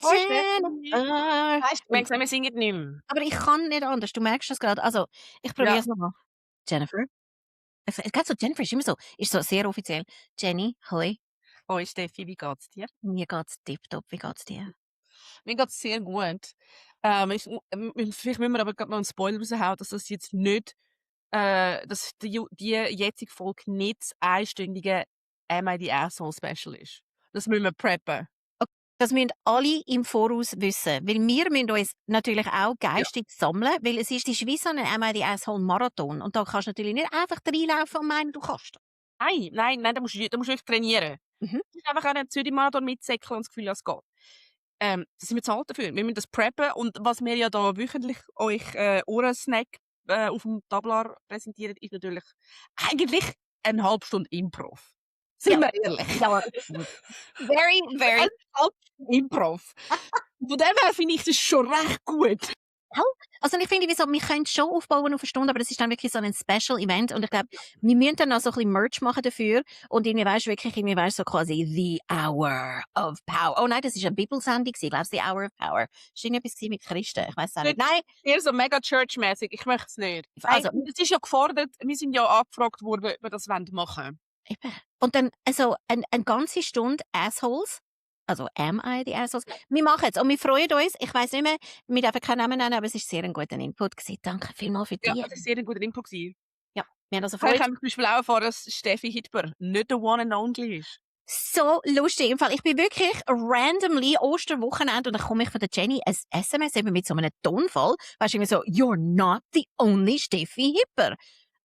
Hoi Steffi. Jennifer. Hast du gemerkt, wir singen nicht mehr? Aber ich kann nicht anders. Du merkst das gerade. Also, ich probiere Ja. es nochmal. Jennifer. Gerade so Jennifer ist so sehr offiziell. Jenny, hoi. Hoi Steffi, wie geht's dir? Mir geht's tipptopp. Wie geht's dir? Mir geht's sehr gut. Vielleicht müssen wir aber grad noch 'n Spoiler raushauen, dass das jetzt nicht dass die jetzige Folge nicht das einstündige «Am I the Asshole» Special ist. Das müssen wir preppen. Das müssen alle im Voraus wissen. Weil wir müssen uns natürlich auch Ja. geistig sammeln, weil es ist wie so ein «Am I the Asshole» Marathon. Und da kannst du natürlich nicht einfach reinlaufen und meinen, du kannst. Nein, da musst du wirklich trainieren. Mhm. Du musst einfach auch den Zürich-Marathon mitsäckeln und das Gefühl haben, es geht. Da sind wir zahlt dafür. Wir müssen das preppen und was wir ja da wöchentlich euch Ohrensnack auf dem Tablar präsentieren, ist natürlich eigentlich 1,5 Stunde Improv. Sind wir ehrlich? Ja. Very, very. 1,5 Stunde Improv. Von dem her finde ich das schon recht gut. Also ich finde, wir können schon aufbauen auf eine Stunde, aber das ist dann wirklich so ein Special-Event und ich glaube, wir müssen dann noch so ein bisschen Merch machen dafür und irgendwie weisst so quasi «The Hour of Power». Oh nein, das ist eine Bibelsendung, ich glaube, «The Hour of Power». Das war irgendetwas mit Christen, ich weiss auch nicht. Nein, Eher so mega church-mäßig. Ich möchte es nicht. Also- Das ist ja gefordert. Wir sind ja angefragt worden, ob wir das machen wollen. eben. Und dann also eine ganze Stunde Assholes. Also «Am I the Assholes?» Wir machen es und wir freuen uns. Ich weiss nicht mehr, wir dürfen keinen Namen nennen, aber es ist sehr ein guter Input gewesen. Danke vielmals für Ja, dich. das war sehr ein guter Input gewesen. Ja, wir haben also Ich Freude. habe zum Beispiel auch erfahren, dass Steffi Hitber nicht der One and Only ist. So lustig. Im Fall, ich bin wirklich randomly Osterwochenende und dann komme ich von der Jenny ein SMS eben mit so einem Tonfall. Weißt du, immer so, «You're not the only Steffi Hipper».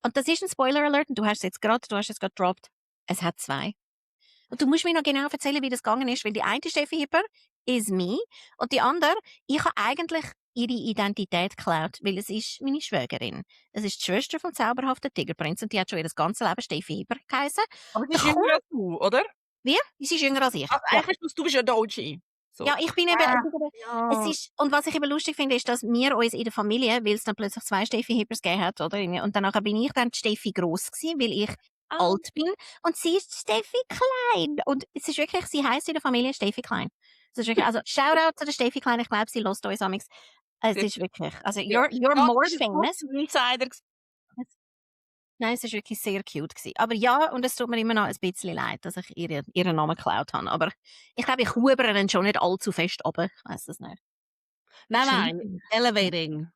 Und das ist ein Spoiler-Alert und du hast es jetzt gerade gedroppt. Es hat 2. Und du musst mir noch genau erzählen, wie das gegangen ist, weil die eine Steffi Hipper is me und die andere, ich habe eigentlich ihre Identität geklaut, weil es ist meine Schwägerin. Es ist die Schwester vom zauberhaften Tigerprinz und die hat schon ihr ganzes Leben Steffi Hipper geheißen. Aber sie ist jünger als du, oder? Wie? Sie ist jünger als ich. Also Ja. eigentlich du bist ja der OG. So. Ja, ich bin eben, Ja. es ist, und was ich eben lustig finde, ist, dass wir uns in der Familie, weil es dann plötzlich 2 Steffi Hippers gegeben hat, oder? Und danach bin ich dann die Steffi gross gewesen, weil ich alt bin. Und sie ist Steffi klein. Und es ist wirklich, sie heisst in der Familie Steffi Klein. Es ist wirklich, also, Shoutout zu der Steffi Klein. Ich glaube, sie lost uns amigs. Es ist wirklich, also, you're more famous. Insider. Nein, es ist wirklich sehr cute gewesen. Aber ja, und es tut mir immer noch ein bisschen leid, dass ich ihren Namen geklaut habe. Aber ich glaube, ich hubere ihn schon nicht allzu fest runter. Ich weiss es nicht. Nein. Elevating.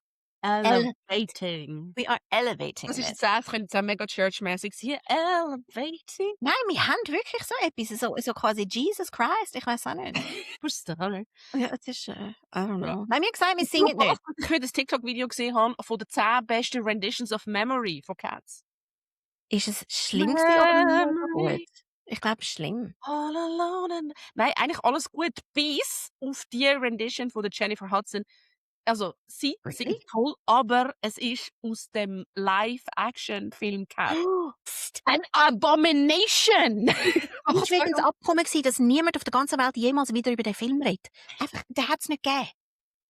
Elevating. We are elevating Das ist it. jetzt auch, könnte jetzt auch mega church-mäßig sein. Elevating. Nein, wir haben wirklich so etwas, so quasi Jesus Christ. Ich weiss auch nicht. Verstehe. Ja, es ist, I don't know. Ja. Nein, wir haben gesagt, wir singen nicht. Ich heute ein TikTok-Video gesehen habe von den 10 besten Renditions of Memory von Cats. Ist es schlimm gewesen oder mega Memory. gut? Ich glaube, schlimm. All alone and... Nein, eigentlich alles gut, bis auf die Rendition von der Jennifer Hudson. Also, sie Really? singt toll, aber es ist aus dem Live-Action-Film Cats. An Abomination! Ich will das Abkommen gewesen, dass niemand auf der ganzen Welt jemals wieder über den Film redet. Einfach, den hat es nicht gegeben.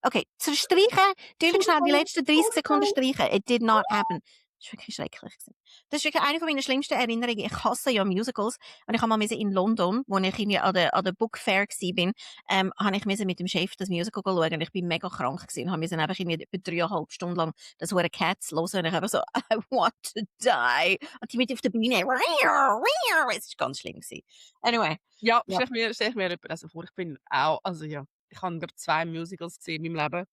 Okay, zu streichen, natürlich schnell die letzten 30 Sekunden streichen. It did not happen. Das war wirklich schrecklich gewesen. Das ist wirklich eine meiner schlimmsten Erinnerungen. Ich hasse ja Musicals. Und ich habe mal in London, wo ich irgendwie an der Book Fair war, habe ich mit dem Chef das Musical schauen. Und ich bin mega krank gewesen. Und habe einfach irgendwie etwa 3,5 Stunden lang das Hure Cats hören. Und ich habe so, I want to die. Und die mit auf der Bühne, es ist ganz schlimm gewesen. Anyway. Ja, Ja. stell ich mir etwas vor. Ich bin auch, also ja, ich habe gerade 2 Musicals gesehen in meinem Leben.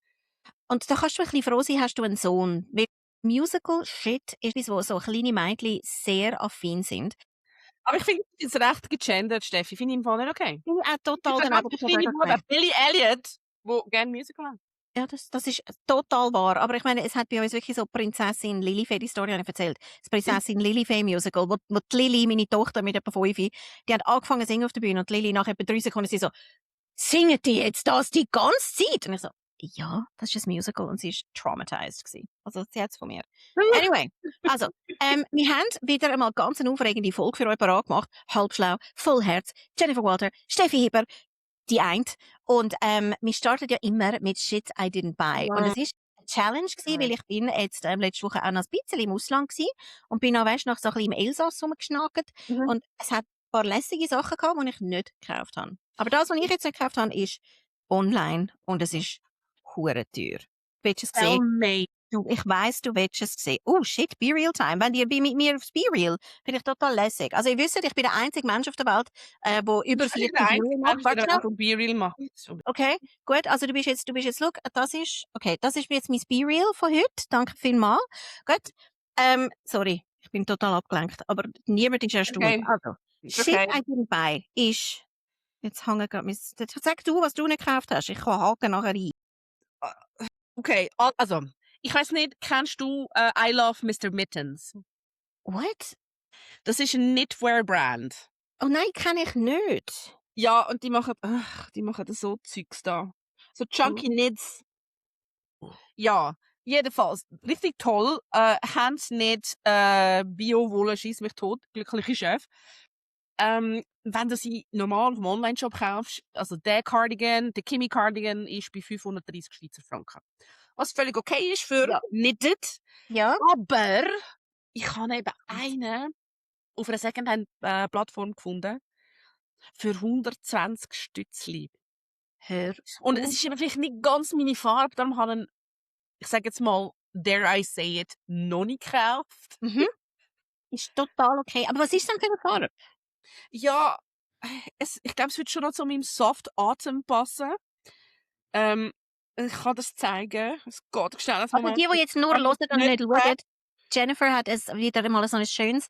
Und da kannst du ein bisschen froh sein, hast du einen Sohn. Weil Musical-Shit ist etwas, wo so kleine Mädchen sehr affin sind. Aber ich finde es recht gegendert, Steffi. Finde ich im Fall nicht okay. Ich bin auch total Ich daneben. habe kleine Buben, Billy Elliot, wo gerne Musical haben. Ja, das ist total wahr. Aber ich meine, es hat bei uns wirklich so Prinzessin Lilifee, die Story habe ich erzählt. Das Prinzessin Lilifee Musical, wo die Lili, meine Tochter mit etwa 5, die hat angefangen zu singen auf der Bühne und die Lili nach etwa 3 Sekunden sie so, singen die jetzt das die ganze Zeit? Und ich so, ja, das ist ein Musical und sie ist traumatized gewesen. Also, sie hat's von mir. Anyway, also, wir haben wieder einmal ganz eine aufregende Folge für euch parat gemacht. Halbschlau, Vollherz, Jennifer Walter, Steffi Hipper, die eint. Und, wir starten ja immer mit Shit I didn't buy. Und es ist eine Challenge gewesen, weil ich bin jetzt, letzte Woche auch noch ein bisschen im Ausland gewesen und bin noch, weisst, noch so ein bisschen im Elsass rumgeschnackt. Und es hat ein paar lässige Sachen gehabt, die ich nicht gekauft habe. Aber das, was ich jetzt nicht gekauft habe, ist online und es ist hure teuer. Willst du es Tell sehen? me. Du, ich weiss, du willst es sehen. Oh shit, Be Real Time. Wenn ihr mit mir aufs Be Real, bin ich total lässig. Also ihr wisst, ich bin der einzige Mensch auf der Welt, der über Ich bin 40 der Be einzige Real macht. Mensch, Warte der schnell. auch Be Real macht. Okay, gut. Also du bist jetzt, schau, das ist jetzt mein Be Real von heute. Danke vielmals. Gut. Sorry, ich bin total abgelenkt, aber niemand ist erstaunt. Okay. Also, Shit Okay. I didn't buy ist, jetzt hängen gerade sag du, was du nicht gekauft hast. Ich kann haken nachher rein. Okay, also, ich weiß nicht, kennst du I Love Mr. Mittens? What? Das ist ein Knitwear-Brand. Oh nein, kenne ich nicht. Ja, und die machen so Zeugs da. So Chunky Knits. Ja, jedenfalls, richtig toll. Handknit, Bio-Wolle, schieß mich tot, glückliche Chef. Wenn du sie normal vom Online-Shop kaufst, also der Cardigan, der Kimi Cardigan ist bei 530 Schweizer Franken. Was völlig okay ist für Ja. knitted. Ja. Aber ich habe eben einen auf einer Secondhand-Plattform gefunden für 120 Stützli. Hör. Und es ist eben vielleicht nicht ganz meine Farbe, darum habe ich sage jetzt mal, dare I say it, noch nicht gekauft. Mhm. Ist total okay. Aber was ist denn für eine Farbe? Ja, ich glaube, es wird schon noch zu meinem Soft-Atem passen. Ich kann das zeigen. Es geht schnell. Also die jetzt nur hören und nicht schauen, Jennifer hat wieder mal so ein schönes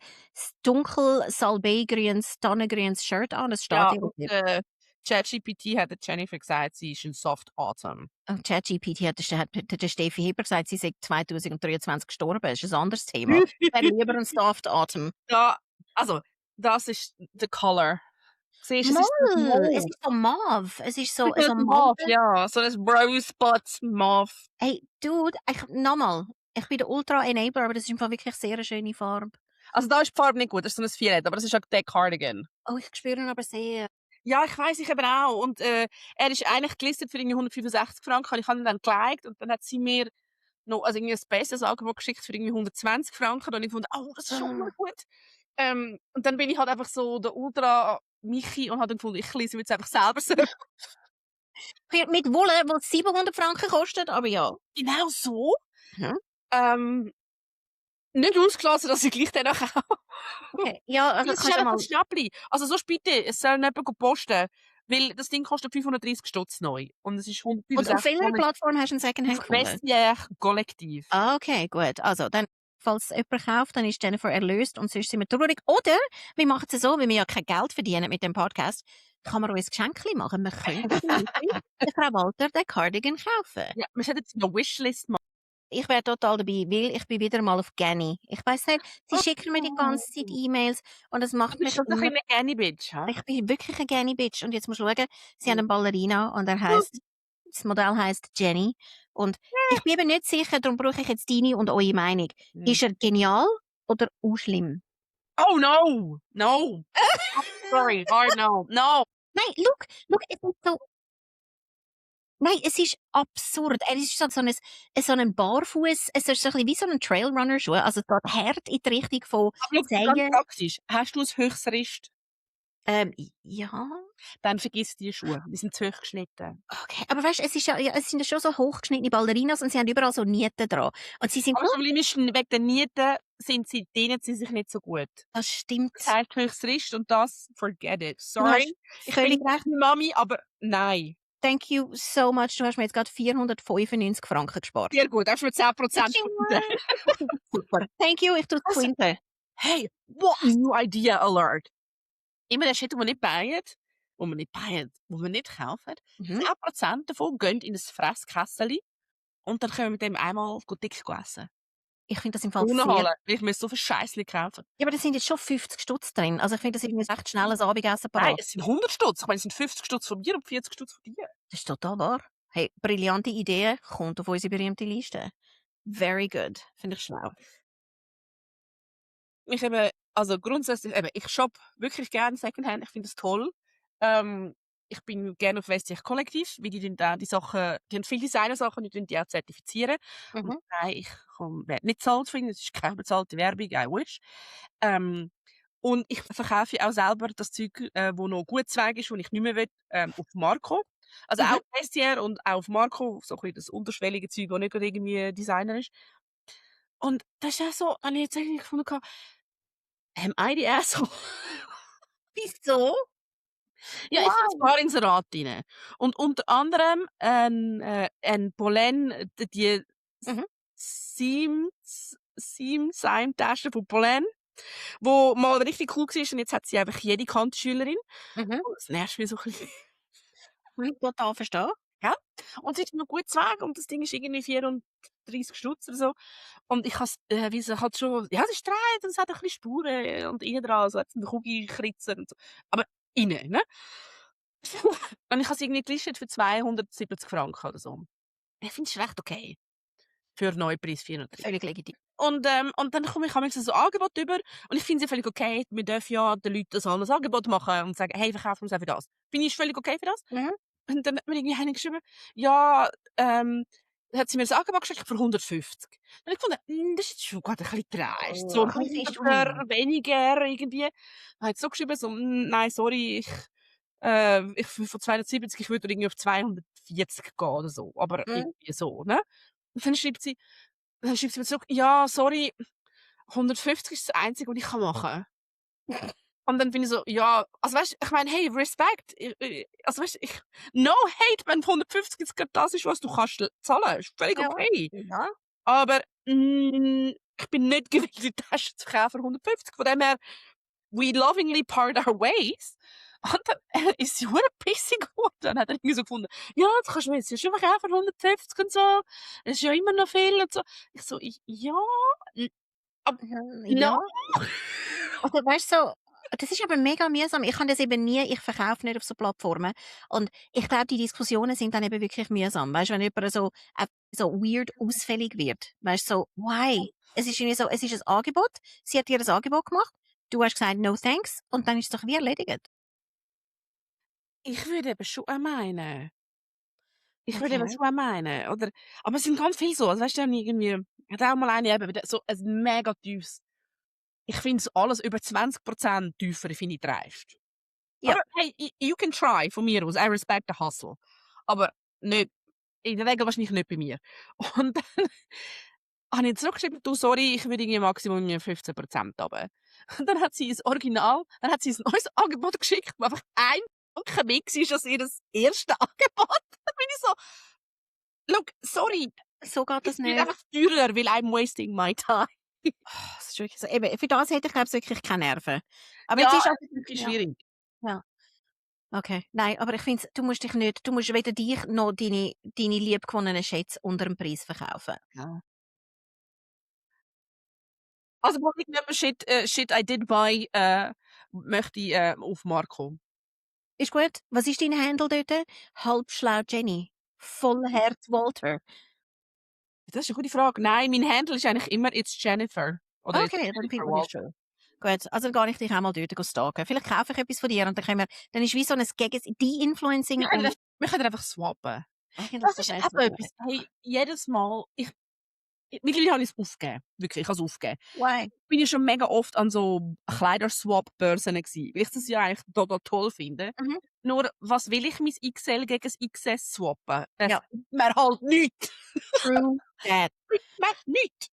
dunkel salbeigrünes, tannengrünes Shirt an. Es steht Ja, hier. und ChatGPT hat Jennifer gesagt, sie ist ein Soft-Atem. ChatGPT hat der Steffi Heber gesagt, sie sei 2023 gestorben. Das ist ein anderes Thema. Ich wäre lieber ein Soft-Atem. Ja, also, das ist der Color. Siehst du, Es ist so mauve. Es ist so Mauve, ja, so ein Rosebud Mauve. Hey, Dude, nochmal. Ich bin der Ultra-Enabler, aber das ist im Fall wirklich sehr eine schöne Farbe. Also da ist die Farbe nicht gut, das ist so ein Violett, aber das ist auch der Cardigan. Oh, ich spüre ihn aber sehr. Ja, ich weiss, ich eben auch. Und er ist eigentlich gelistet für irgendwie 165 Franken. Ich habe ihn dann geliked und dann hat sie mir noch also irgendwie ein besseres Angebot geschickt für irgendwie 120 Franken. Und ich fand, oh, das ist schon mal gut. Und dann bin ich halt einfach so der Ultra Michi und habe dann gefunden, ich lese jetzt einfach selber so. Mit Wolle, die 700 Franken kostet, aber ja. Genau so. Mhm. Nicht ausgelassen, dass ich gleich den auch habe. Okay. Ja, also Das ist einfach ein Schnäppli. Also so bitte, es soll nicht jemand posten. Weil das Ding kostet 530 Stutz neu. Und es ist 165. Und auf welcher Plattform hast du einen Secondhand gefunden? Vestiaire Kollektiv. Ah, okay, gut. Also, dann, falls jemand kauft, dann ist Jennifer erlöst und sonst sind wir traurig. Oder wir machen es so, weil wir ja kein Geld verdienen mit dem Podcast, kann man uns ein Geschenk machen. Wir können der Frau Walter den Cardigan kaufen. Ja, wir sollten jetzt eine Wishlist machen. Ich wäre total dabei, weil ich bin wieder mal auf Ganny. Ich weiss nicht, sie schicken mir die ganze Zeit E-Mails und es macht Du mich bist schon immer... eine Ganny-Bitch, hä? Ich bin wirklich eine Ganny-Bitch und jetzt musst du schauen, sie haben einen Ballerina und das Modell heisst Jenny und ich bin eben nicht sicher, darum brauche ich jetzt deine und eure Meinung. Ist er genial oder schlimm? Oh no! No! Sorry, no. No! Nein, look, es ist so... Nein, es ist absurd. Er ist so ein Barfuß, es ist so ein bisschen wie so ein Trailrunner-Schuh, also es geht hart in die Richtung von Aber schau, ganz Zehen. praktisch. Hast du ein Höchstrecht? Ja. Dann vergiss die Schuhe. Die sind zu hoch geschnitten. Okay, aber weißt du, es sind ja schon so hochgeschnittene Ballerinas und sie haben überall so Nieten dran. Und sie sind Aber das Problem ist, wegen der Nieten dehnen sie sich nicht so gut. Das stimmt. Das heißt Höchstrecht und das, forget it. Sorry. Ich bin recht. Mami, aber nein. Thank you so much. Du hast mir jetzt gerade 495 Franken gespart. Sehr gut, hast du mir 10% Super. Thank you, ich tue es printen. Hey, what new idea alert? Immer der Shit, den wir nicht buyen, wo wir nicht kaufen, 10% davon gehen in ein Fresskessel und dann können wir mit dem einmal dick essen. Ich finde das im Fall sehr... weil ich mir so viel Scheissli kaufen. Ja, aber da sind jetzt schon 50 Stutz drin. Also ich finde, das ist recht schnell ein Abendessen parat. Nein, es sind 100 Stutz. Ich meine, es sind 50 Stutz von mir und 40 Stutz von dir. Das ist total wahr. Hey, brillante Idee, kommt auf unsere berühmte Liste. Very good. Finde ich schlau. Also grundsätzlich, ich shoppe wirklich gerne Secondhand. Ich finde das toll. Ich bin gerne auf Vestiaire Kollektiv, weil die da die haben viele Designer-Sachen, die auch zertifizieren. Und nein, ich werde nicht bezahlt für ihn, das ist keine bezahlte Werbung, I wish. Und ich verkaufe auch selber das Zeug, wo noch gut Zweig ist, wo ich nicht mehr will, auf Marco. Also auch Vestiaire und auch auf Marco, so ein bisschen das unterschwellige Zeug, das nicht gerade irgendwie Designer ist. Und das ist ja so, habe ich jetzt eigentlich gefunden, am I the asshole? Wieso? Ja, ich habe ein Wow. paar Inserate rein. Und unter anderem ein Pollen, die Mhm. Seam-Tasche von Pollen, wo mal richtig cool war und jetzt hat sie einfach jede Kantschülerin. Mhm. Und das nervt mich so ein bisschen. Kann ich total verstehen. Ja? Und sie ist noch gut weg und das Ding ist irgendwie 34 Stutz oder so. Und ich habe wie sie halt schon, ja, sie strahlt und es hat ein bisschen Spuren und innen dran, so hat es einen Kugelkritzer und so. Aber innen, ne? Und ich habe es irgendwie gelistet für 270 Franken oder so. Ich finde es recht okay. Für Neupreis 430. Völlig legitim. Und dann komme ich manchmal so ein Angebot über und ich finde es ja völlig okay. Wir dürfen ja den Leuten so ein Angebot machen und sagen, hey, verkaufen wir es auch für das. Finde ich völlig okay für das. Mhm. Und dann hat mir irgendwie einer geschrieben, ja, hat sie mir das Angebot geschickt für 150. Und ich fand, das ist jetzt schon gerade ein bisschen dreist. So Oh, ein ein bisschen Hunderter weniger irgendwie. Dann hat so geschrieben, so, nein, sorry, ich von 270, ich würde irgendwie auf 240 gehen oder so. Aber Mhm. irgendwie so, ne? Und dann schreibt sie mir zurück, ja, sorry, 150 ist das Einzige, was ich machen kann. Und dann bin ich so, ja, also weißt, ich meine, hey, Respekt. Also weißt, no hate, wenn 150 jetzt gerade das ist, was du kannst zahlen. Ist völlig Ja. okay. Ja. Aber ich bin nicht gewillt, die Tasche zu kaufen für 150. Von dem her, we lovingly part our ways. Und dann ist sie hure pissig geworden. Dann hat er irgendwie so gefunden, ja, das kannst du mir jetzt ja schon verkaufen für 150 und so. Das ist ja immer noch viel und so. Ich so, ja, aber no. Ja. Also, weißt du, so, das ist aber mega mühsam. Ich kann das eben nie, ich verkaufe nicht auf so Plattformen. Und ich glaube, die Diskussionen sind dann eben wirklich mühsam. Weißt du, wenn jemand so weird ausfällig wird. Weißt du, so, why? Es ist irgendwie so, es ist ein Angebot. Sie hat dir das Angebot gemacht. Du hast gesagt, no thanks. Und dann ist es doch wie erledigt. Ich würde eben schon auch meinen. Ich würde eben Okay. schon auch meinen, oder? Aber es sind ganz viele so. Also weißt du, dann irgendwie, hat auch mal eine eben so ein mega tiefes. Ich finde es alles über 20% tiefer, finde ich dreist. Ja. Aber hey, you can try, von mir aus. I respect the hustle. Aber nicht, in der Regel wahrscheinlich nicht bei mir. Und dann habe ich zurückgeschrieben, du, sorry, ich würde irgendwie Maximum 15% runter. Und dann hat sie ein Original, dann hat sie ein neues Angebot geschickt, wo einfach ein Franken mehr war als ihr erstes Angebot. Dann bin ich so, look, sorry, So geht das ich bin nicht. einfach teurer, weil I'm wasting my time. Das ist wirklich so. Eben, für das hätte ich, glaube ich, wirklich keine Nerven. Aber Ja, jetzt ist es auch, ist wirklich ja. schwierig. Ja. Okay. Nein, aber ich finde, du musst weder dich noch deine liebgewonnenen Schätze unter dem Preis verkaufen. Ja. Also, wo irgendjemand Shit I did buy, möchte ich auf Marco. Ist gut. Was ist dein Handle dort? Halbschlau Jenny. Vollherz Walter. Das ist eine gute Frage. Nein, mein Handle ist eigentlich immer It's Jennifer. Oder It's Okay, dann Jennifer findet man dich Walter. schon. Gut, also dann gehe ich dich auch mal dort stalken. Vielleicht kaufe ich etwas von dir und dann ist wie so ein De-Influencing Wir können, und wir können einfach swappen. eigentlich Das das ist heisst eben etwas. Hey, jedes Mal, mittlerweile habe ich es aufgegeben. Wirklich, ich habe es aufgegeben. Why? Bin ich schon mega oft an so Kleiderswap-Börsen gewesen, weil ich das ja eigentlich total toll finde. Mhm. Nur, was will ich mein XL gegen das XS swappen? Es Ja. gibt mir halt nichts. True that. Macht nichts.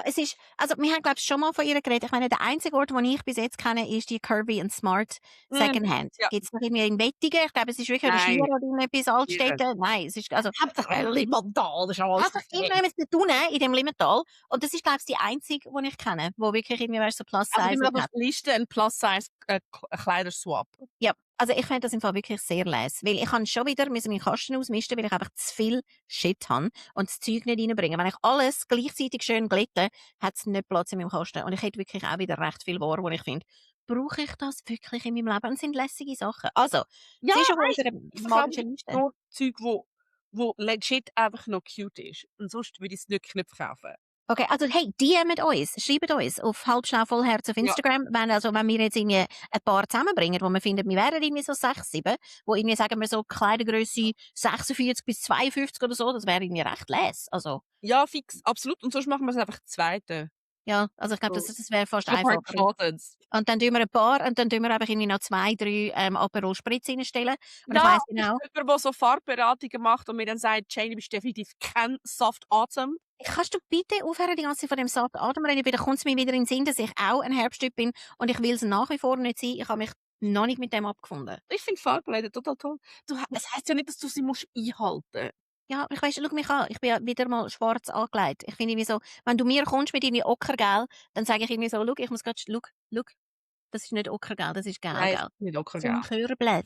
Es ist, also wir haben glaube ich schon mal von ihr geredet. Ich meine, der einzige Ort, den ich bis jetzt kenne, ist die Curvy and Smart Secondhand. Ja. Gibt es noch irgendwie in Wettigen? Ich glaube, es ist wirklich oder Nein. Schlieren oder etwas Altstädten. Nein, es ist also Hauptsache Limmental, das ist alles. einfach irgendjemand da unten in dem Limmental. Und das ist glaube ich die einzige, die ich kenne, wo wirklich irgendwie weißt, so Plus Also, Size wir hat. auf die Liste ein Plus-Size Kleiderswap. Ja, also ich finde das im Fall wirklich sehr les. Weil ich kann schon wieder meinen Kasten ausmisten, weil ich einfach zu viel Shit habe und das Zeug nicht reinbringen. Wenn ich alles gleichzeitig schön glätte, hat es nicht Platz in meinem Kasten. Und ich hätte wirklich auch wieder recht viel Ware, wo ich finde, brauche ich das wirklich in meinem Leben? Und es sind lässige Sachen. Also, Ja, es ist schon weißt wieder du, ich eine verkaufe magische Liste. nur Zeug, wo legit einfach noch cute ist. Und sonst würde ich es wirklich nicht verkaufen. Okay, also hey, DMt uns, schreibt uns auf halbschlau vollherz auf Instagram, wenn wir jetzt irgendwie ein paar zusammenbringen, wo wir finden, wir wären irgendwie so 6, 7, wo irgendwie sagen wir so Kleidergrösse 46 bis 52 oder so, das wäre irgendwie recht les. Also, Ja, fix, absolut. Und sonst machen wir es einfach zweite. Ja, also ich glaube, So, das wäre fast Hard einfacher. Cousins. Und dann tun wir ein paar und dann tun wir einfach irgendwie noch 2, 3 Aperol Spritz reinstellen. Und ich Ja, weiss ich genau, jemand, der so Farbberatungen macht und mir dann sagt: «Jane, du bist definitiv kein Softatem.» kannst du bitte aufhören, die ganze Zeit von dem Saft Atemrennen? Wieder kommt es mir wieder in den Sinn, dass ich auch ein Herbsttyp bin und ich will es nach wie vor nicht sein. Ich habe mich noch nicht mit dem abgefunden. Ich finde Farbkleider total toll. Es heisst ja nicht, dass du sie musst einhalten. Ja, aber ich weiss, schau mich an, ich bin ja wieder mal schwarz angelegt. Ich finde irgendwie so, wenn du mir kommst mit irgendwie Ockergel, dann sage ich irgendwie so, schau, ich muss grad, schau, das ist nicht Ockergel, das ist Nein, Gelgel. nicht locker, Zum gell? Körbeln,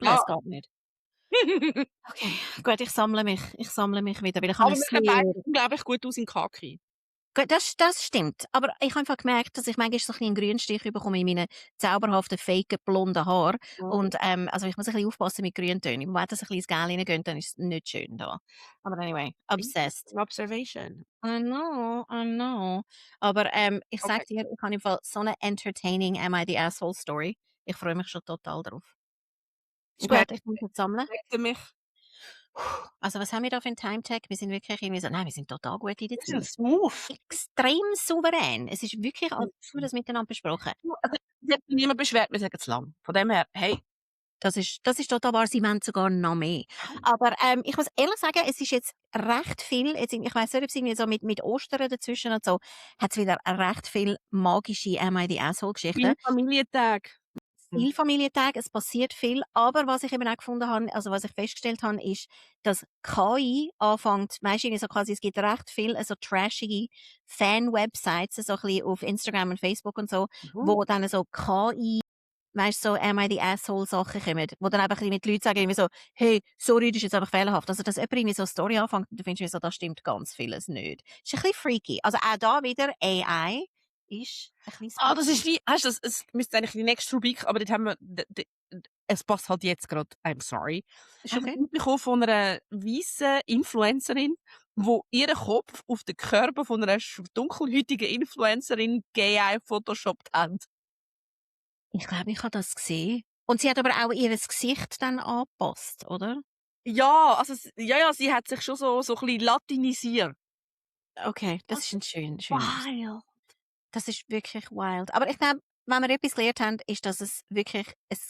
Ja. es geht nicht. Okay, gut, ich sammle mich wieder, weil ich habe Aber ein wir sehen beide sehr unglaublich gut aus in Khaki. gut, das stimmt. Aber ich habe einfach gemerkt, dass ich manchmal so ein bisschen einen Grünstich bekomme in meinen zauberhaften, faken, blonden Haaren. Und, also ich muss ein bisschen aufpassen mit Grüntönen. Wenn das ein bisschen ins Gel reingeht, dann ist es nicht schön da. Aber anyway, obsessed. Observation. I know, I know. Aber, ich sage Okay. dir, ich habe im Fall so eine entertaining Am I the Asshole Story. Ich freue mich schon total drauf. Ist Okay. gut, ich muss jetzt sammeln. Für mich Also, was haben wir da für 'n Timetag? Wir sind wirklich irgendwie so nein, wir sind total gut in der ist es Zeit. smooth. Extrem souverän. Es ist wirklich, als hätten wir das miteinander besprochen. Also, es hat sich niemand beschwert, wir sagen es lang. Von dem her, hey, Das ist total wahr, sie wollen sogar noch mehr. Aber, ich muss ehrlich sagen, es ist jetzt recht viel jetzt ich weiss nicht, ob's irgendwie so mit Ostern dazwischen und so, hat's wieder recht viel magische Am I the Asshole Geschichten. viel Familientag. Viel Familientag, es passiert viel, aber was ich eben auch gefunden habe, also was ich festgestellt habe, ist, dass KI anfängt, weisst du, irgendwie so quasi, es gibt recht viel so trashige Fan-Websites, so ein bisschen auf Instagram und Facebook und so, wo dann so KI, weisst du, so Am I the Asshole Sachen kommen, wo dann einfach irgendwie die Leute sagen irgendwie so, hey, sorry, das ist jetzt einfach fehlerhaft. Also, dass jemand irgendwie so eine Story anfängt und du findest irgendwie so, da stimmt ganz vieles nicht. Ist ein bisschen freaky. Also auch da wieder AI ist ein bisschen Ah, das ist spooky. wie hast du das es müsste eigentlich die nächste Rubrik, aber dort haben wir es passt halt jetzt grad, I'm sorry. Ist Haben wir okay. mitbekommen von einer weissen Influencerin, wo ihren Kopf auf den Körper von einer dunkelhäutigen Influencerin AI photoshoppt haben. Ich glaube, ich habe das gesehen. Und sie hat aber auch ihr Gesicht dann angepasst, oder? Ja, also ja, sie hat sich schon so 'n bisschen latinisiert. Okay, das Das ist ein schönes. wild. Das ist wirklich wild. Aber ich glaube, wenn wir etwas gelernt haben, ist, dass es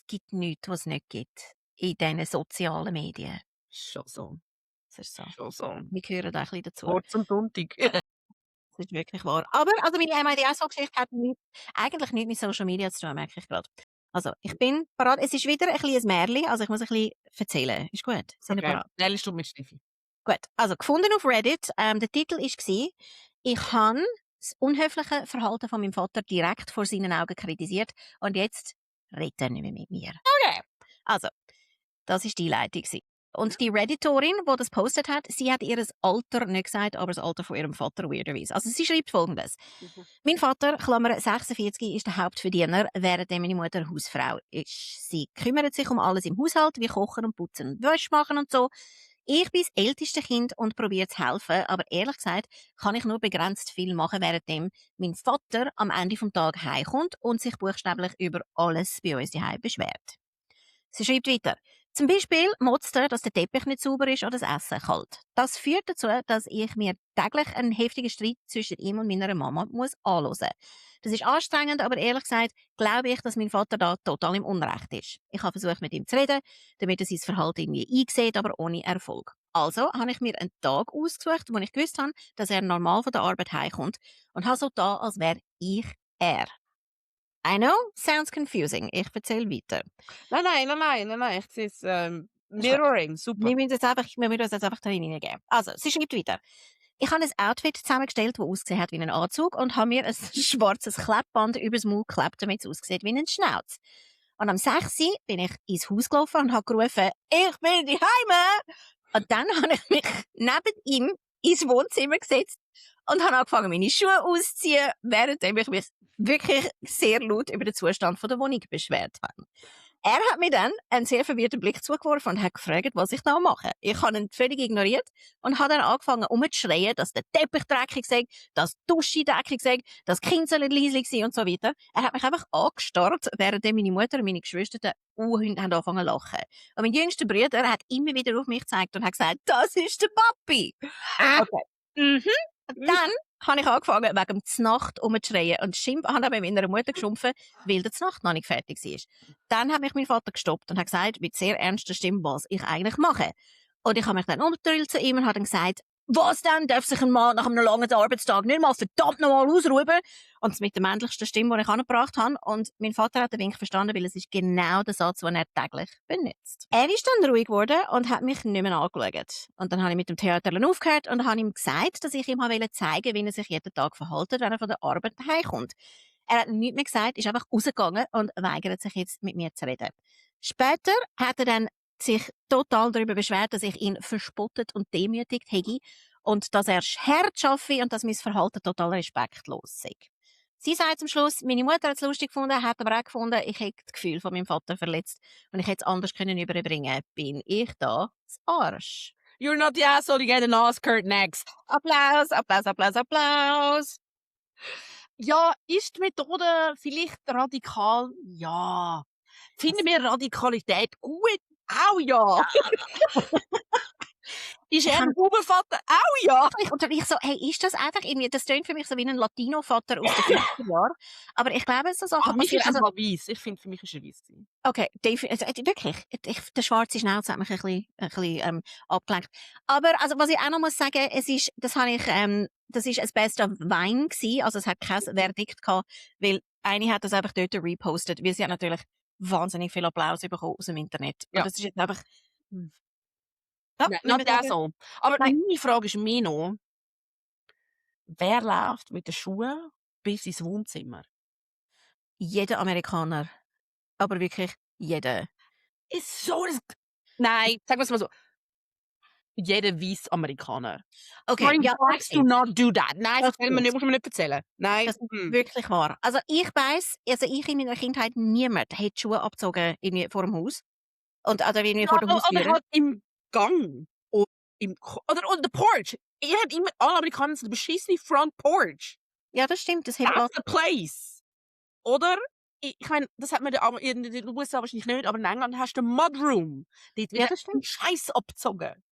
gibt nichts, was es nicht gibt in diesen sozialen Medien. Schon so, Das ist so. schon so. Wir gehören da ein bisschen dazu. Kurz und blutig. Das ist wirklich wahr. Aber also meine MIDS-Geschichte hat eigentlich nichts mit Social Media zu tun, merke ich gerade. Also, ich bin parat. Es ist wieder ein bisschen ein Märchen, also ich muss ein bisschen erzählen. Ist gut? Sind wir Okay, parat? ehrlich du mit Steffi. Gut, also gefunden auf Reddit. Der Titel war, ich habe das unhöfliche Verhalten von meinem Vater direkt vor seinen Augen kritisiert und jetzt redet er nicht mehr mit mir. Okay. Also, das war die Einleitung. Und die Redditorin, die das postet hat, sie hat ihr Alter nicht gesagt, aber das Alter von ihrem Vater weirderweise. Also sie schreibt Folgendes. Mein Vater, Klammer 46, ist der Hauptverdiener, während meine Mutter Hausfrau ist. Sie kümmert sich um alles im Haushalt, wie Kochen und Putzen und Wäsche machen und so. Ich bin das älteste Kind und probiere zu helfen, aber ehrlich gesagt kann ich nur begrenzt viel machen, währenddem mein Vater am Ende des Tages heimkommt und sich buchstäblich über alles bei uns daheim beschwert. Sie schreibt weiter. Zum Beispiel motzt er, dass der Teppich nicht sauber ist oder das Essen kalt. Das führt dazu, dass ich mir täglich einen heftigen Streit zwischen ihm und meiner Mama muss anhören. Das ist anstrengend, aber ehrlich gesagt glaube ich, dass mein Vater da total im Unrecht ist. Ich habe versucht, mit ihm zu reden, damit er sein Verhalten irgendwie einsieht, aber ohne Erfolg. Also habe ich mir einen Tag ausgesucht, wo ich gewusst habe, dass er normal von der Arbeit heimkommt und habe so da, als wäre ich er. I know, sounds confusing. Ich erzähle weiter. Nein, ich sehe es, Mirroring, super. Wir müssen uns jetzt einfach da hineingeben. Also, sie schreibt weiter. Ich habe ein Outfit zusammengestellt, das ausgesehen hat wie ein Anzug und habe mir ein schwarzes Klebband übers Maul geklebt, damit es aussieht wie ein Schnauz. Und am 6. Uhr bin ich ins Haus gelaufen und habe gerufen, ich bin daheim! Und dann habe ich mich neben ihm ins Wohnzimmer gesetzt und habe angefangen, meine Schuhe auszuziehen, währenddem ich mich wirklich sehr laut über den Zustand der Wohnung beschwert habe. Er hat mir dann einen sehr verwirrten Blick zugeworfen und hat gefragt, was ich da mache. Ich habe ihn völlig ignoriert und habe dann angefangen, umzuschreien, dass der Teppich dreckig sei, dass die Dusche dreckig sei, dass die Kinder leise sein und so weiter. Er hat mich einfach angestarrt, während meine Mutter und meine Geschwister haben angefangen zu lachen. Und mein jüngster Bruder hat immer wieder auf mich gezeigt und hat gesagt, das ist der Papi. Okay. Und dann habe ich angefangen, wegen der Znacht rumzuschreien. Und habe bei meiner Mutter geschumpfen, weil die Znacht noch nicht fertig war. Dann hat mich mein Vater gestoppt und hat gesagt, mit sehr ernster Stimme, was ich eigentlich mache. Und ich habe mich dann umgedreht zu ihm und habe dann gesagt, was denn? Darf sich ein Mann nach einem langen Arbeitstag nicht mal verdammt nochmal ausruhen? Und das mit der männlichsten Stimme, die ich angebracht habe. Und mein Vater hat den Wink verstanden, weil es ist genau der Satz, den er täglich benutzt. Er ist dann ruhig geworden und hat mich nicht mehr angeschaut. Und dann habe ich mit dem Theater aufgehört und habe ihm gesagt, dass ich ihm zeigen wollte, wie er sich jeden Tag verhält, wenn er von der Arbeit heimkommt. Er hat nichts mehr gesagt, ist einfach rausgegangen und weigert sich jetzt, mit mir zu reden. Später hat er dann sich total darüber beschwert, dass ich ihn verspottet und demütigt hätte und dass er hart schaffe und dass mein Verhalten total respektlos sei. Sie sagt zum Schluss, meine Mutter hat es lustig gefunden, hat aber auch gefunden, ich hätte das Gefühl von meinem Vater verletzt und ich hätte es anders können überbringen. Bin ich da das Arsch? You're not the asshole, you get an Oscar next. Applaus, Applaus, Applaus, Applaus. Ja, ist die Methode vielleicht radikal? Ja. Finden wir Radikalität gut? Auch ja. Ist er ein Bubenvater? Auch ja. Und ich so, hey, ist das einfach irgendwie, das klingt für mich so wie ein Latino-Vater aus den 50er Jahren. Aber ich glaube, so Sachen Für mich ist passieren. er mal weiss. Ich finde, für mich ist er weiss. Okay, wirklich. Der schwarze Schnauze hat mich ein bisschen abgelenkt. Aber also, was ich auch noch muss sagen, das ist ein Best of Wine gewesen. Also es hat kein Verdikt gehabt, weil eine hat das einfach dort repostet, weil sie hat natürlich wahnsinnig viel Applaus bekommen aus dem Internet. Ja. Und das ist jetzt einfach... Ja, not that so. Aber meine Frage ist mehr noch, wer läuft mit den Schuhen bis ins Wohnzimmer? Jeder Amerikaner. Aber wirklich jeder. Ist so das... Nein, sagen wir es mal so. Jeder weiße Amerikaner. Okay, ja, do not do that. Nein, das muss man nicht erzählen. Nein. Das ist wirklich wahr. Also ich weiss, ich in meiner Kindheit, niemand hat Schuhe abgezogen irgendwie vor dem Haus. Und, oder irgendwie vor der Haustür. Oder halt im Gang. Oder on the porch. Ihr habt immer, alle Amerikaner so eine beschissene Front porch. Ja, das stimmt. Das hat That's the place. Oder? Ich meine, das hat man in den USA wahrscheinlich nicht, aber in England hast du den Mudroom. Dort wird Scheiß abgezogen.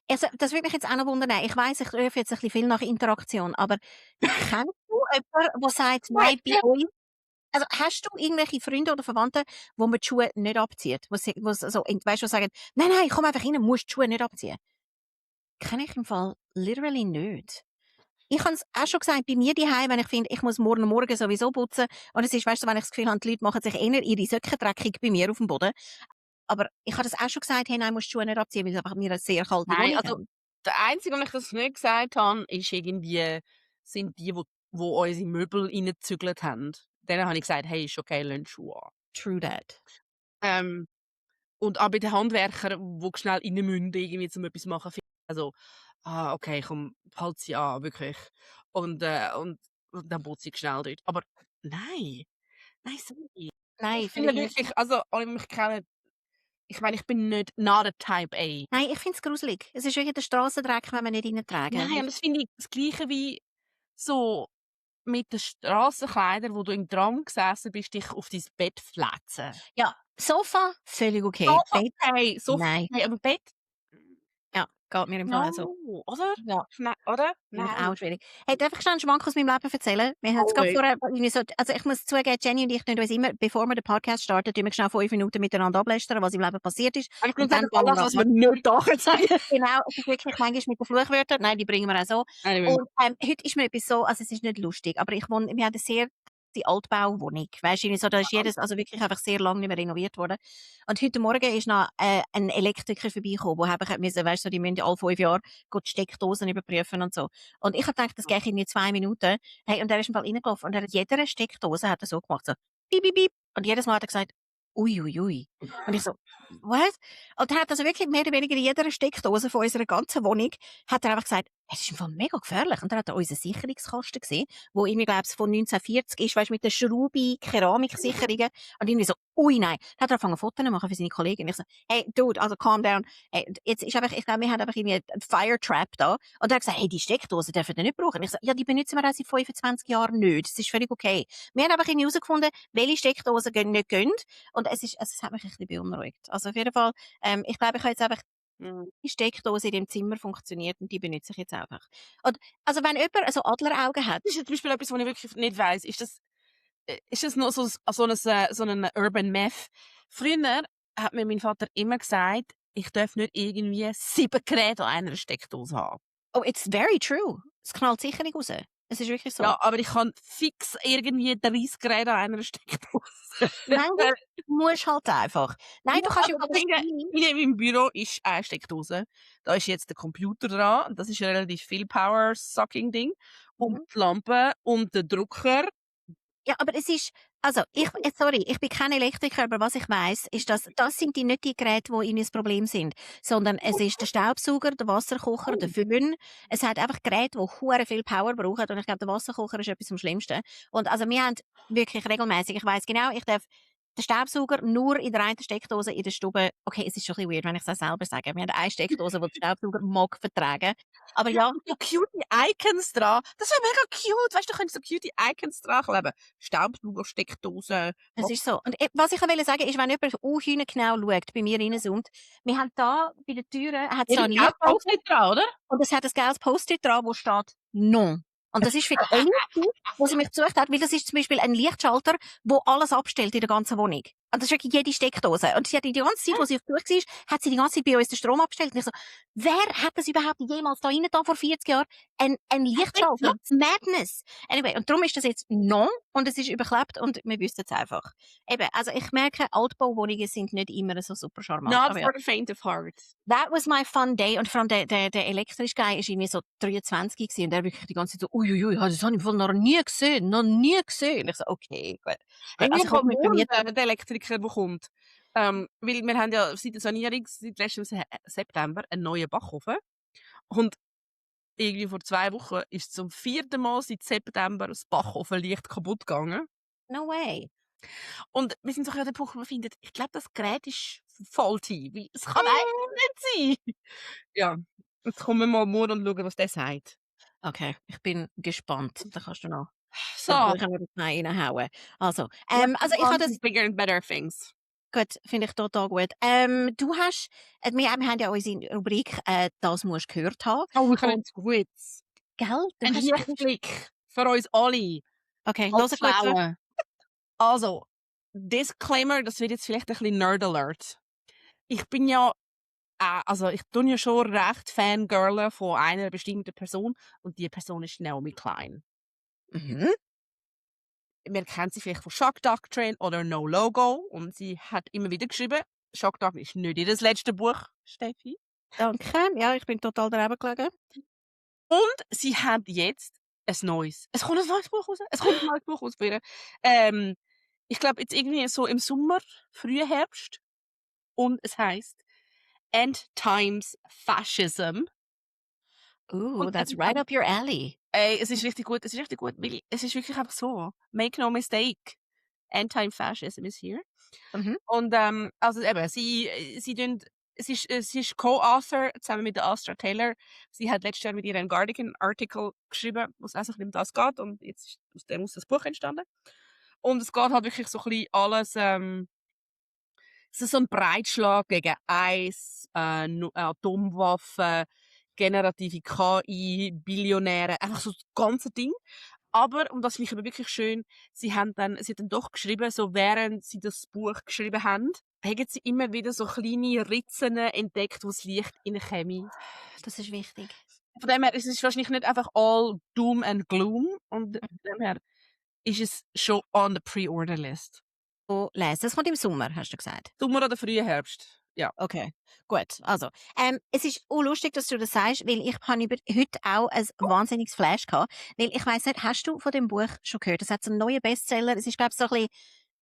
Also, das würde mich jetzt auch noch wundern. Ich weiss, ich rufe jetzt ein bisschen viel nach Interaktion, aber kennst du jemanden, der sagt, nein, bei euch? Also, hast du irgendwelche Freunde oder Verwandte, wo man die Schuhe nicht abzieht? Weißt du, sagen, nein, komm einfach rein, musst die Schuhe nicht abziehen. Kenne ich im Fall literally nicht. Ich habe es auch schon gesagt, bei mir daheim, wenn ich finde, ich muss morgen sowieso putzen. Und es ist, weißt du, wenn ich das Gefühl habe, die Leute machen sich eher ihre Socken dreckig bei mir auf dem Boden. Aber ich habe das auch schon gesagt, hey, nein, musst die Schuhe nicht abziehen, weil es einfach mir eine sehr kalte Wohnung also der Einzige, wo ich das nicht gesagt habe, ist irgendwie, sind die unsere Möbel reingezügelt haben. Denen habe ich gesagt, hey, ist okay, lass Schuhe an. True that. Und auch bei den Handwerkern, die schnell rein müssen, irgendwie zum etwas machen, also, okay, komm, halt sie an, wirklich. Und dann putze ich schnell dort. Aber nein, sorry. Nein, ich finde wirklich, also, alle mich kennen, ich meine, ich bin nicht not a Type A. Nein, ich finde es gruselig. Es ist wirklich der Strassendreck, wenn wir nicht reintragen. Nein, und das finde ich das Gleiche wie so mit den Strassenkleidern, wo du im Tram gesessen bist, dich auf dein Bett flätzen. Ja, Sofa, völlig okay. Sofa, Bett, okay, Sofa, nein. okay, aber Bett? Ja, geht mir im Fall so. Oder? Ja. Oder? Nein. Auch schwierig. Hey, darf ich schnell einen Schwank aus meinem Leben erzählen? Wir haben Oh, vorher, also ich muss zugeben, Jenny und ich tun uns immer, bevor wir den Podcast starten, tun wir schnell 5 Minuten miteinander ablästern, was im Leben passiert ist. Ich kann sagen, alles, was wir nicht da sagen. Genau, es ist wirklich manchmal mit den Fluchwörtern. Nein, die bringen wir auch so. Und heute ist mir etwas so, also es ist nicht lustig, aber wir haben eine sehr die Altbauwohnung. Weisst du, so, da ist jedes, also wirklich einfach sehr lange nicht mehr renoviert worden. Und heute Morgen ist noch ein Elektriker vorbeigekommen, der einfach müssen, weisst du, die müssen alle 5 Jahre die Steckdosen überprüfen und so. Und ich habe gedacht, das geht in 2 Minuten. Hey, und er ist im Fall reingelaufen und er hat jede Steckdose hat er so gemacht, so piep, piep, piep. Und jedes Mal hat er gesagt, ui. Und ich so, what? Und er hat also wirklich mehr oder weniger in jeder Steckdose von unserer ganzen Wohnung hat er einfach gesagt, es ist im Fall mega gefährlich. Und dann hat er unseren Sicherungskasten gesehen, wo irgendwie, glaube ich, von 1940 ist, weißt, mit den Schraube-Keramiksicherungen. Und irgendwie so, ui, nein. Dann hat er angefangen, Fotos zu machen für seine Kollegen. Und ich so, hey, dude, also calm down. Hey, jetzt ist einfach, ich glaube, wir haben einfach irgendwie einen Fire Trap da. Und er hat gesagt, hey, die Steckdosen dürfen wir nicht brauchen. Und ich so, ja, die benutzen wir auch seit 25 Jahren nicht. Das ist völlig okay. Wir haben einfach irgendwie herausgefunden, welche Steckdosen nicht gehen. Und es hat mich ein bisschen beunruhigt. Also auf jeden Fall, ich glaube, ich habe jetzt einfach die Steckdose in dem Zimmer funktioniert und die benutze ich jetzt einfach. Und, also wenn jemand so Adleraugen hat, Das ist zum Beispiel etwas, was ich wirklich nicht weiss. Ist das noch so ein Urban Myth? Früher hat mir mein Vater immer gesagt, ich darf nicht irgendwie 7 Geräte an einer Steckdose haben. oh, it's very true. Es knallt sicher nicht raus. Es ist wirklich so. Ja, aber ich kann fix irgendwie 30 Geräte an einer Steckdose. Nein, du musst halt einfach. Nein, du kannst ja Also in meinem Büro ist eine Steckdose. Da ist jetzt der Computer dran. Und das ist ein relativ viel Power-Sucking-Ding. Und die Lampe und der Drucker. Ja, aber es ist, also, sorry, ich bin kein Elektriker, aber was ich weiss, ist, dass das sind nicht die Geräte, die ihnen das Problem sind, sondern es ist der Staubsauger, der Wasserkocher, der Föhn. Es hat einfach Geräte, die hure viel Power brauchen und ich glaube, der Wasserkocher ist etwas am Schlimmsten. Und also wir haben wirklich regelmäßig, ich weiss genau, ich darf den Staubsauger nur in der einen Steckdose in der Stube, okay, es ist schon ein bisschen weird, wenn ich das selber sage. Wir haben eine Steckdose, die den Staubsauger mag vertragen. Aber ja, So cute Icons dran. Das wäre mega cute. Weißt du, du könntest so cute Icons dran kleben. Staubsauger, Steckdose. das ist so. Und was ich wollte sagen, ist, wenn jemand genau schaut, bei mir reinzoomt, wir haben da bei der Türe, hat es da ein Lichtpost nicht dran, oder? und es hat ein gelbes Post-it dran, wo steht «Non». Und das ist für die Elite, die sie mich gesucht hat, weil das ist zum Beispiel ein Lichtschalter, der alles abstellt in der ganzen Wohnung. Und das ist wirklich jede Steckdose. Und sie hat die ganze Zeit, wo sie auf durch war, hat sie die ganze Zeit bei uns den Strom abgestellt. Und ich so, wer hat das überhaupt jemals da rein da vor 40 Jahren? Ein Lichtschalter. Madness. Anyway, und darum ist das jetzt «Non» und es ist überklebt und wir wüssten es einfach. Eben, also ich merke, Altbauwohnungen sind nicht immer so super charmant. Not Aber ja. for the faint of heart. That was my fun day. Und vor allem der elektrische Guy ist irgendwie so 23 gewesen und der wirklich die ganze Zeit so, uiuiui, das habe ich wohl noch nie gesehen, noch nie gesehen. Und ich so, okay, gut. Also ich hoffe, der Elektriker, der kommt. Weil wir haben ja seit der Sanierung, seit letztem September, einen neuen Backofen. Und irgendwie vor 2 Wochen ist zum 4. Mal seit September das Bachofenlicht kaputt gegangen. No way. Und wir sind so an dem Punkt, wo wir finden, ich glaube, das Gerät ist faulty. Weil es kann eigentlich nicht sein. Ja, jetzt kommen wir mal morgen und schauen, was der sagt. Okay, ich bin gespannt. Da kannst du noch So. reinhauen. Also ich habe das... Bigger and better things. Gut, finde ich total gut. Du hast... wir haben ja unsere Rubrik «Das musst du gehört haben». Oh, ich habe jetzt gut. Gell? Ein Lichtblick für uns alle. Okay, los kurz. Also, Disclaimer, das wird jetzt vielleicht ein bisschen Nerd-Alert. Ich bin ja, ich tue ja schon recht Fangirlen von einer bestimmten Person und die Person ist Naomi Klein. Mhm. Man kennt sie vielleicht von Shock Doctrine oder No Logo und sie hat immer wieder geschrieben, Shock Doctrine ist nicht ihr letztes Buch, Steffi. Danke, ja, ich bin total daneben gelegen. Und sie hat jetzt ein neues. Es kommt ein neues Buch raus. Für ihr. Ich glaube, jetzt irgendwie so im Sommer, frühen Herbst. Und es heisst End Times Fascism. Ooh, that's right up your alley. Es ist richtig gut, weil es ist wirklich einfach so. Make no mistake. End Time Fascism is here. Mhm. Und also eben, sie ist Co-Author zusammen mit der Astra Taylor. Sie hat letztes Jahr mit ihr einen Guardian-Artikel geschrieben, wo es einfach um das geht. Und jetzt ist aus dem das Buch entstanden. Und es geht halt wirklich so ein bisschen alles, es ist so ein Breitschlag gegen Eis, Atomwaffen, generative KI, Billionäre, einfach so das ganze Ding. Aber, und das finde ich aber wirklich schön, sie hat dann doch geschrieben, so während sie das Buch geschrieben haben, haben sie immer wieder so kleine Ritzen entdeckt, wo das Licht reinkäme. Das ist wichtig. Von dem her, es ist wahrscheinlich nicht einfach all Doom and Gloom. Und von dem her ist es schon on the Pre-Order List. Lesen. Das kommt im Sommer, hast du gesagt. Sommer oder frühen Herbst. Ja. Okay, gut. Also, es ist auch lustig, dass du das sagst, weil ich habe heute auch ein wahnsinniges Flash gehabt. Weil ich weiss nicht, hast du von dem Buch schon gehört? Es hat so einen neuen Bestseller. Es ist, glaube ich, so ein bisschen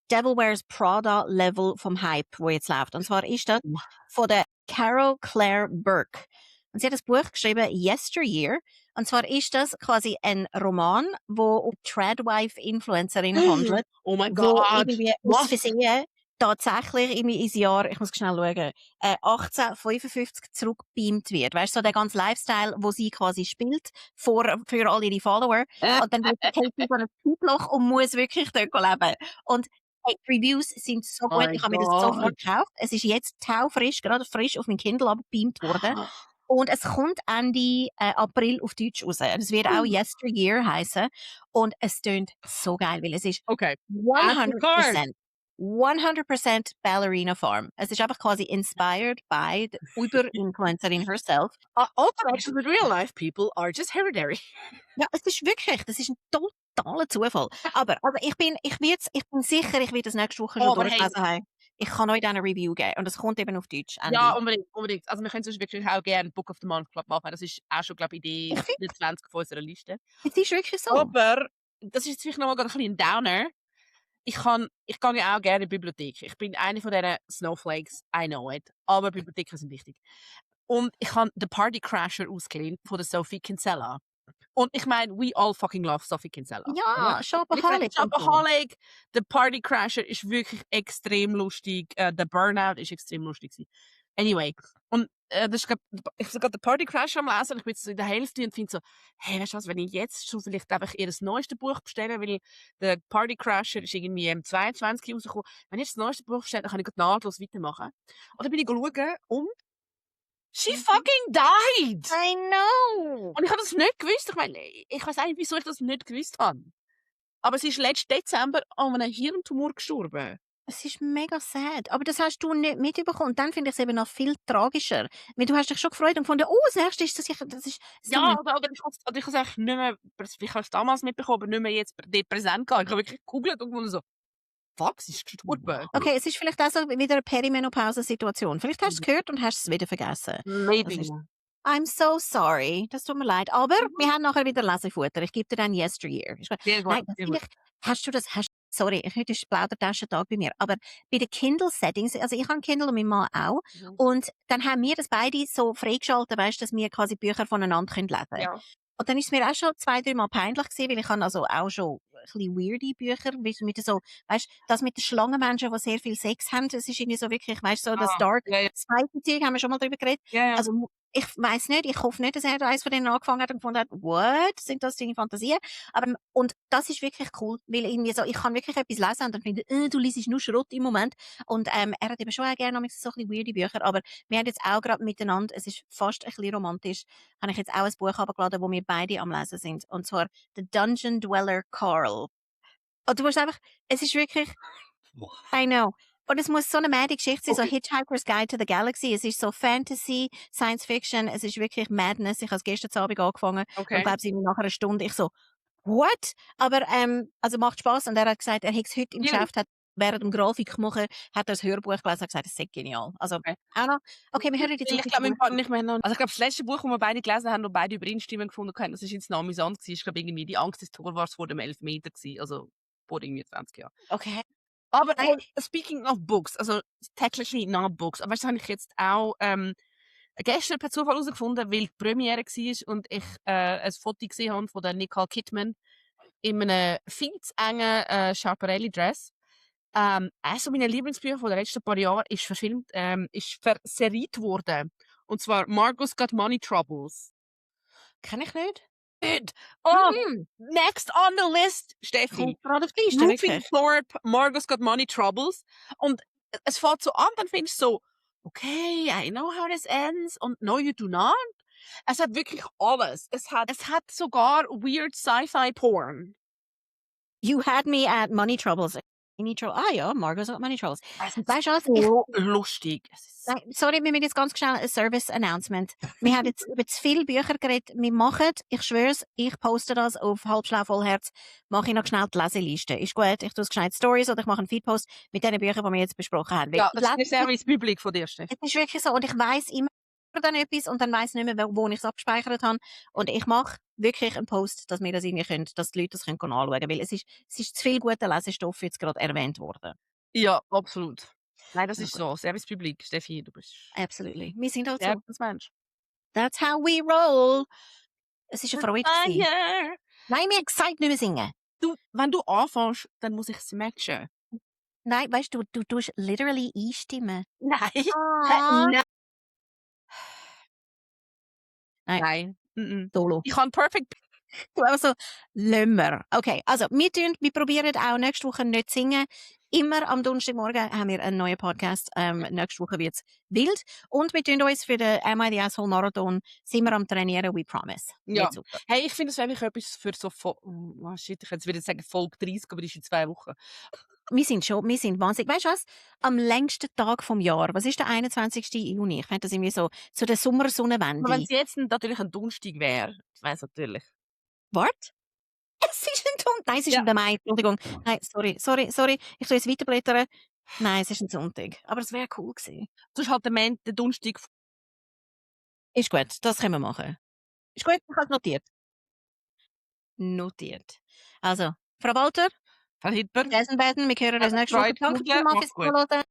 Devil Wears Prada Level vom Hype, wo jetzt läuft. Und zwar ist das von der Carol Claire Burke. Und sie hat das Buch geschrieben, Yesteryear. Und zwar ist das quasi ein Roman, wo um Tradwife-Influencerinnen handelt. Oh mein Wo Gott. irgendwie aus Versehen tatsächlich irgendwie ins Jahr, ich muss schnell schauen, 1855 zurückbeamt wird. Weißt du, so der ganze Lifestyle, wo sie quasi spielt, für all ihre Follower. Und dann wird Katie so ein Zeitloch und muss wirklich dort leben. Und Hey, die Reviews sind so gut, mein ich habe mir das Gott. sofort gekauft. Es ist jetzt taufrisch, gerade frisch auf mein Kindle abgebeamt worden. Und es kommt Ende April auf Deutsch raus. Es wird auch Yesteryear heißen. Und es tönt so geil, weil es ist Okay. 100%, 100% Ballerina Farm. Es ist einfach quasi inspired by the Uber-Influencerin herself. All connections with real life people are just hereditary. Ja, es ist wirklich, das ist ein totaler Zufall. Aber ich bin sicher, ich werde das nächste Woche schon Aber hey, durchgelesen haben. Ich kann euch dann eine Review geben. Und es kommt eben auf Deutsch. ja, Ende. unbedingt. Also wir können sonst wirklich auch gerne Book of the Month Club machen. Das ist auch schon, glaube ich, Ich Idee finde, 20 von unserer Liste. es ist wirklich so. Aber das ist jetzt vielleicht nochmal ein bisschen ein Downer. Ich gehe ja auch gerne in die Bibliothek. Ich bin eine von diesen Snowflakes, I know it. Aber Bibliotheken sind wichtig. Und ich habe den Party Crasher ausgeliehen von der Sophie Kinsella. Und ich meine, we all fucking love Sophie Kinsella. Ja, Shopaholic. Shopaholic, der Party Crasher ist wirklich extrem lustig. Der Burnout ist extrem lustig gewesen. Anyway, und das ist, ich bin gerade den Party Crasher am Lesen und ich bin jetzt so in der Hälfte und finde so, hey, weißt du was, wenn ich jetzt schon vielleicht einfach ihr das neueste Buch bestelle, weil der Party Crasher ist irgendwie im 22 rausgekommen, wenn ich jetzt das neueste Buch bestelle, dann kann ich nahtlos weitermachen. Und dann bin ich schauen und she fucking died! I know. Und ich habe das nicht gewusst. Ich meine, ich weiß nicht, wieso ich das nicht gewusst habe. Aber sie ist letzten Dezember an einem Hirntumor gestorben. Es ist mega sad. Aber das hast du nicht mitbekommen. Und dann finde ich es eben noch viel tragischer. Weil du hast dich schon gefreut und gefunden, oh, das nächste ist das sicher, das ist... Ja, oder ich habe es eigentlich nicht mehr, ich habe es damals mitbekommen, aber nicht mehr jetzt präsent gehabt. Ich habe wirklich gegoogelt und gefunden so, fuck, sie ist gestorben. Okay, es ist vielleicht auch so wieder eine Perimenopause-Situation. Vielleicht hast du es gehört und hast es wieder vergessen. Maybe. I'm so sorry. Das tut mir leid. Aber wir haben nachher wieder Lesefutter. Ich gebe dir dann Yesteryear. Sehr gut, Nein, sehr gut. hast du das, sorry, heute ist Plaudertaschentag bei mir, aber bei den Kindle-Settings, also ich habe ein Kindle und mein Mann auch, und dann haben wir das beide so freigeschaltet, weißt, dass wir quasi Bücher voneinander lesen können. Ja. Und dann ist es mir auch schon 2-3 Mal peinlich gewesen, weil ich habe also auch schon ein bisschen weirde Bücher, mit so, weißt, das mit den Schlangenmenschen, die sehr viel Sex haben, das ist irgendwie so wirklich, weißt, so das Dark Spicy-Zeug, haben wir schon mal drüber geredet. Ja. Also, ich weiss nicht, ich hoffe nicht, dass er eins von denen angefangen hat und gefunden hat, what, sind das deine Fantasien? Aber, und das ist wirklich cool, weil irgendwie so, ich kann wirklich etwas lesen und dann finde, du liest nur Schrott im Moment. Und er hat eben schon auch gerne so ein bisschen weirde Bücher, aber wir haben jetzt auch gerade miteinander, es ist fast ein bisschen romantisch, habe ich jetzt auch ein Buch abgeladen, wo wir beide am Lesen sind. Und zwar The Dungeon Dweller Carl. Und du musst einfach, es ist wirklich, I know. Und es muss so eine mad Geschichte sein, so Hitchhiker's Guide to the Galaxy. Es ist so Fantasy, Science Fiction, es ist wirklich Madness. Ich habe es gestern Abend angefangen und glaube, sie nach einer Stunde, ich so, what? Aber, also macht Spass. Und er hat gesagt, er hat es heute im Geschäft, hat während dem Grafik machen, hat er das Hörbuch gelesen und gesagt, das ist genial. Also, auch noch, okay, wir hören jetzt Ich glaube, ich glaube, das letzte Buch, das wir beide gelesen haben und beide Übereinstimmung gefunden haben, das ist jetzt noch amüsant gewesen. Ich glaube, irgendwie die Angst des Torwarts vor dem Elfmeter gewesen. Also, vor irgendwie 20 Jahren. Okay. Aber speaking of books, also technically not books, aber das habe ich jetzt auch gestern per Zufall herausgefunden, weil die Premiere war und ich ein Foto gesehen habe von der Nicole Kidman in einem viel zu engen Schiaparelli-Dress. Eines meiner Lieblingsbücher von den letzten paar Jahren ist verfilmt, ist verseriert worden. Und zwar Margot's Got Money Troubles. Kenn ich nicht. Good. Oh, next on the list, Steffi. Gerade auf die Liste, Rupert Thorpe, Margot's Got Money Troubles. Und es fängt so an, dann findest du so, okay, I know how this ends. Und no, you do not. Es hat wirklich alles. Es hat sogar weird Sci-Fi Porn. You had me at Money Troubles. Ja, Margot's Got Money Troubles. Es ist Weißt du was? so lustig. Nein, sorry, wir müssen jetzt ganz schnell ein Service-Announcement. Wir haben jetzt über zu viele Bücher geredet. Wir machen, ich schwör's, ich poste das auf Halbschlau Vollherz, mache ich noch schnell die Leseliste. Ist gut, ich tue es gescheit Stories oder ich mache einen Feedpost mit den Büchern, die wir jetzt besprochen haben. Ja, das ist ein Service-Public von dir, Steffi. Es ist wirklich so. Und ich weiss immer dann etwas und dann weiss nicht mehr, wo ich es abgespeichert habe. Und ich mache wirklich einen Post, dass wir das irgendwie können, dass die Leute das können anschauen können. Weil es ist zu viel guter Lesestoff jetzt gerade erwähnt worden. Ja, absolut. Nein, das ist so. Service-Public, Steffi, du bist... Absolutely. Wir sind halt so. Das Mensch. That's how we roll. Es ist eine Freude gewesen. Nein, mir gesagt, nicht mehr singen. Du, wenn du anfängst, dann muss ich es matchen. Nein, weißt du, du tust literally einstimmen. Nein. Nein. Nein. Solo. Ich kann perfekt... Du einfach so, Lömmer. Okay, also wir probieren auch nächste Woche nicht zu singen. immer am Donnerstagmorgen haben wir einen neuen Podcast. Nächste Woche wird es wild. Und wir tun uns für den Am I the Asshole Marathon sind wir am Trainieren, we promise. Ja. Wird super. Hey, ich finde es eigentlich etwas für so oh shit, ich jetzt wieder sagen Folge 30, aber die ist in 2 Wochen. Wir sind wahnsinnig. Weißt du was? Am längsten Tag vom Jahr, was ist der 21. Juni? Ich finde das irgendwie so der Aber wenn Sommersonnenwende. es jetzt natürlich ein Donnerstag wäre, ich weiss natürlich. Wart? Es ist ein Sonntag. Nein, es ist Ja. der Mai. Entschuldigung. Nein, sorry. Ich soll jetzt weiterblättern. Nein, es ist ein Sonntag. Aber es wäre cool gewesen. Sonst halt der Donnerstag. Ist gut, das können wir machen. Ist gut, ich habe es notiert. Notiert. Also, Frau Walter, Herr Hipper, wir hören uns nächste Woche. freut mich, Danke mach's vielmals fürs gut. Zuhören.